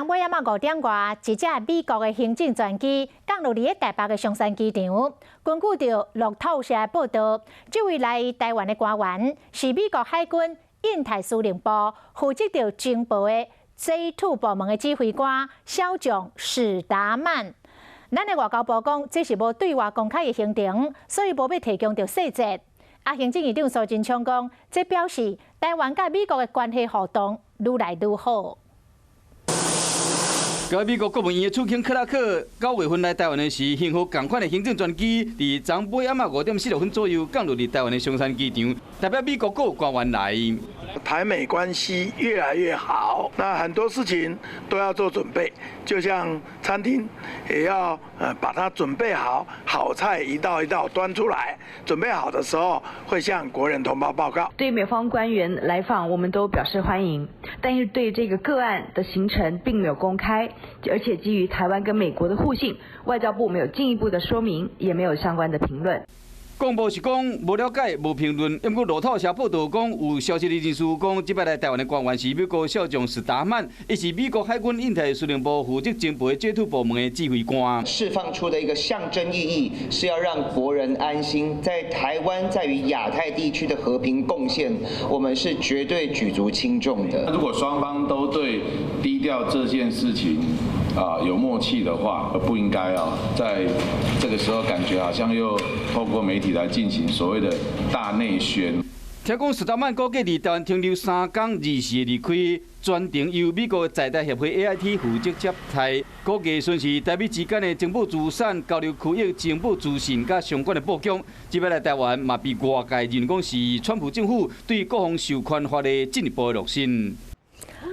尾仔5點外，一隻美國的行政專機降落佇咧台北的松山機場。根據著路透社的報道，這位來台灣的官員是美國海軍印太司令部負責著情報的 J2 部門的指揮官小將史達曼。咱的外交部講，這是無對外公開的行程，所以無欲提供著細節。啊，行政院長蘇貞昌講，這表示台灣佮美國的關係互動愈來愈好。佮美國國務院的次卿克拉克9月份來台灣的時，型號仝款的行政專機佇昨晡暗仔5點46分左右降落佇台灣的松山機場，代表美國國官員來。台美關係越來越好，那很多事情都要做準備，就像餐廳也要把它準備好，好菜一道一道端出來，準備好的時候會向國人同胞報告。對美方官員來訪，我們都表示歡迎，但是對這個個案的行程並沒有公開，而且基於台灣跟美國的互信，外交部沒有進一步的說明，也沒有相關的評論。國防部是講無了解、無評論，毋過路透社報道講，有消息人士講，這擺來台灣的官員是美國少將史達曼，伊是美國海軍印太司令部負責情報的 J2 部門的指揮官。釋放出的一個象徵意義，是要讓國人安心，在台灣在於亞太地區的和平貢獻，我們是絕對舉足輕重的。如果雙方都對低調這件事情啊有默契的話，不應該啊，在這個時候感覺好像又透過媒體來進行所謂的大內宣。聽講史達曼估計佇台灣停留3工，24離開，全程由美國在台協會 AIT 負責接待。估計巡視台美之間的情報資產交流區域情報資訊佮相關的布局。這擺來台灣嘛，被外界認為講是川普政府對國防授權法的進一步的落實。